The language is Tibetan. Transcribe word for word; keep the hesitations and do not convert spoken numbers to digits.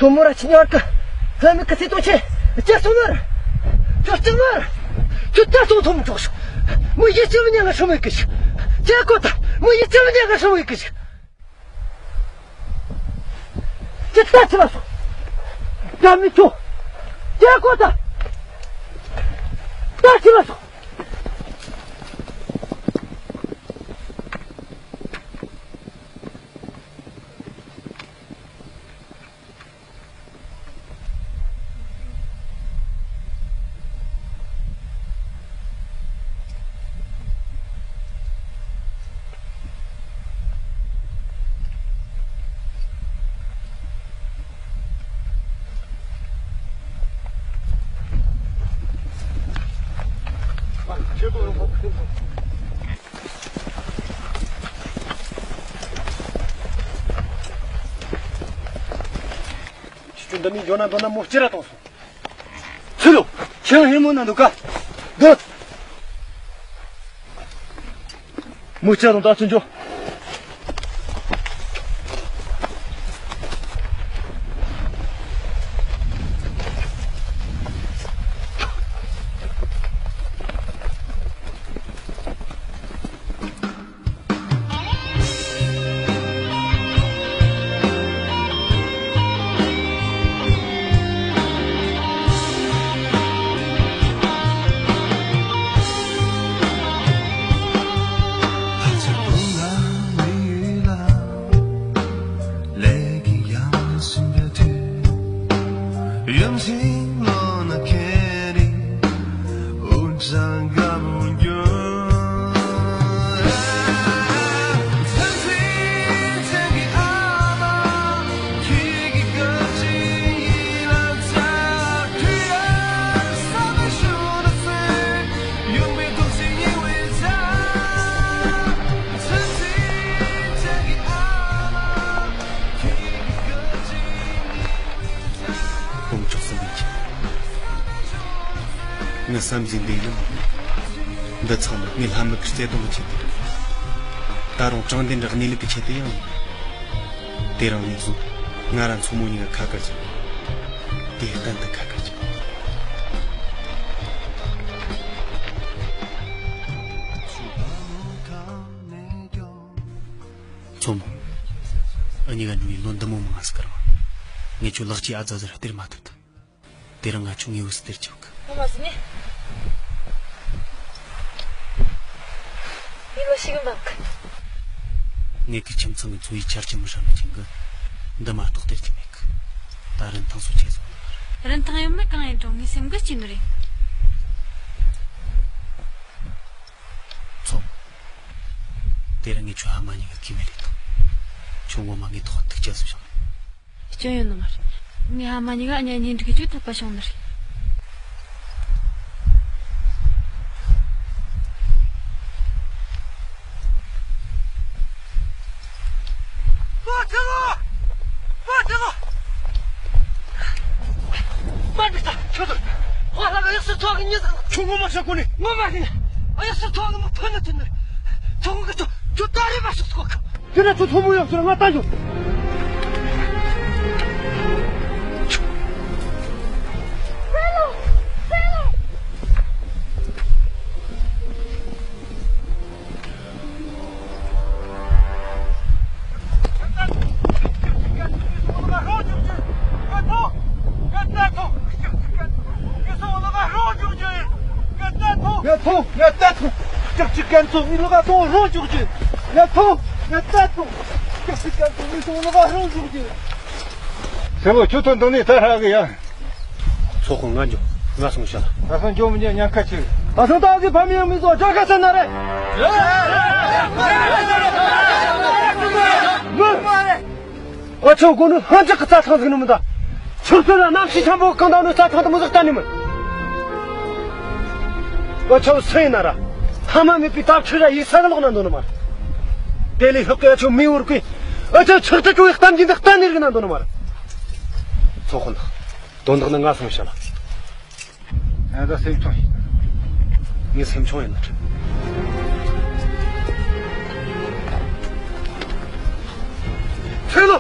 དོ་མོ་ར་ཆི་ཉར་གི། ལྷ་མི་ཀི་སི་དོ་ཆེ། ཅེ་སོང་ནར། ཅོ་ཅང་ནར། ཅོ་ཏ་སོང་ཐོམ་ཅོག་ཤོ། མོ་ཡི་ཅི་མི་ཉན་ང་ཧྲི་མི་ཀི་ཤི། ཅེ་ཀོ་ཏ། མོ་ཡི་ཅི་མི་ཉན་ང་ཧྲི་མི་ཀི་ཤི། ཅེ་ཏ་ཆི་ལ་སོ། ཅ་མི་ཅོ། ཅེ་ཀོ་ཏ། ཏ་ཆི་ལ་སོ། ཁྱེད་ཚོ་འདི་ནས་འགྱོ་ན་འདོད་ན་མོ་སྐྱེ་ར་གཏོང་སོང་། ཚུལ་ལོ། ཁྱེད་རང་ཧེ་མོ་ན་འདུག་ག་འདོད། མོ་སྐྱེ་རུང་ད་ཚུན་འགྱོ། ཁོང་ཅོག་སེ་འདུག་ཅིང་། ངའི་བསམ་གཟས་འདི་ཡིན་ནམ། འདི་ཚང་མ་ངའི་ལྷ་མི་ཀི་བརྩེ་དུང་གི་ཆེད་དུ་རེད། ད་རུང་དྲང་བདེན་ར་གནས་ལུགས་ཀྱི་ཆེད་དུ་ཡང་ཡིན། དེ་རིང་ནས་བཟུང་ང་ར་མཚོ་མོ་གཉིས་ཀ་ཁ་བཀར་ཅིག། དེ་གཏན་དུ་ཁ་བཀར་ཅིག། མཚོ་མོ། འུ་གཉིས་ཀ་འགྲོ་བའི་ལོ་འདི་མོ་མང་ང་ཟིག་གི་རིང་། ངས་ཁྱོད་ལག་སྐྱེས་ཨ་ཛ་ཟིག་ར་སྟེར་མ་ཐུབ་ཐལ། དེ་རིང་ང་ཁྱོད་ངའི་འོད་ཟེར་སྟེར་ཆོག་གི། ངོ་མ་ཟིན་ནས། ངའི་ལོ་ཞིག་འབབ་གི། ངས་ཀྱི་ཁྱིམ་ཚང་གི་འཚོ་བའི་ཆ་རྐྱེན་མི་ཧྲ་ནོ་ཅན་གི། འདི་མ་གཏོགས་སྟེར་གྱི་མེད་གི། ད་རིན་ཐང་སོ་ཆེ་སོང་། རིན་ཐང་ཡོད་མེད་གང་ཡིན་རུང་ངའི་སེམས་འགུལ་སྐྱེས་ནི་རེད། མཚོ། དེ་རིང་ངས་ཁྱོད་ཕ་མ་གཉིས་ཀ་སྐྱེས་མེད་རེད་དང་། ཁྱོད་ངོ་མ་ངའི་ཐོག་ཐུགས་རྗེ་ཆེ་ཞུ་བྱུང་། སྐྱོན་ཡོད་ནི་མ་རེད། ངའི་ཕ་མ་གཉིས་ཀ་གཉེན་ཉེ་འགྲིག་གི་ཅིག་ཐུག་པ་བྱུང་ནི་རེད། པ་ཐེ་ལོ། པ་ཐེ་ལོ། པ་འདི་ད་ཁྱོད་ཚོ། ཧ་ལ་ག་ཡག་སུ་ཐོག་གི་ཉེ་ས། ཁྱོད་ངོ་མ་ཤ་ཀོ་ནི་ངོ་མ་ཤི་ནི། ཨ་ཡག་སུ་ཐོག་གི་མ་ཕན་ནི་ཐུན་ནི། ཐོག་གི་ཁྱོད་ཁྱོད་ད་རེ་མ་ཤོག་ཐོག་གི། དེ་ནས་ཁྱོད་ཚོ་མོ་ཡག་ཁྱོད་ང་ལྟ་ཡོང་། ངས་ཐོང་། ངས་ལྟ་ཐོང་། སྐྱག་ཅིག་ཀན་ཚོ་ངའི་ལོ་ག་ཐོང་རོ་ཅོག་ཅིག། ངས་ཐོང་། ངས་ལྟ་ཐོང་། སྐྱག་ཅིག་ཀན་ཚོ་ངའི་ལོ་ག་རོ་ཅོག་ཅིག། སེ་བོ་ཁྱོད་ཐོང་དང་ནི་ད་ཧྲ་གི་ཡ། ཚོ་ཁོང་ང་འཇོག་ང་སོང་ཤ་ལ། ང་སོང་འཇོག་མི་འཇོག་ཉན་ཁ་ཆེ། ང་སོང་ད་གི་ཕ་མི་ཡང་མི་ཚོ་ཅག་ཁ་ས་ན་རེད། ཨ་ཆོ་གོ་ནི་ཧང་ཅག་གི་རྩྭ་ཐང་ཟིག་ནི་མི་འདུག་ཆུ་ཚོད་ལ་གནམ་གཤིས་འཁྱམ་པོ་གང་དང་ནི་རྩྭ་ཐང་དུ་མི་ཟིག་གཏན་ནི་མིན། ཨ་ཆོ་སུ་ཡིན་ན་ར། ཕ་མ་མེད་པའི་དྭགས་ཁྲི་ར་ཡིག་ས་གི་ལོག་ན་འདོད་ནི་མ་རེད། དེ་ལས་ལྷག་གི་ཨ་ཆོ་མི་འུར་གི། ཨ་ཆོ་ཆག་ཏུ་ཀྲུའི་གཏམ་རྒྱུད་འདི་གཏན་ནི་རིག་ན་འདོད་ནི་མ་རེད། ཚོ་ཁོ་འདུག་དོན་དག་ནི་ང་སོང་བཤད་ལ། ང་ད་སེམས་ཆུང་ཡིན། ངའི་སེམས་ཆུང་ཡིན་ན་ཁྲིད། ཁྲིད་ལོ།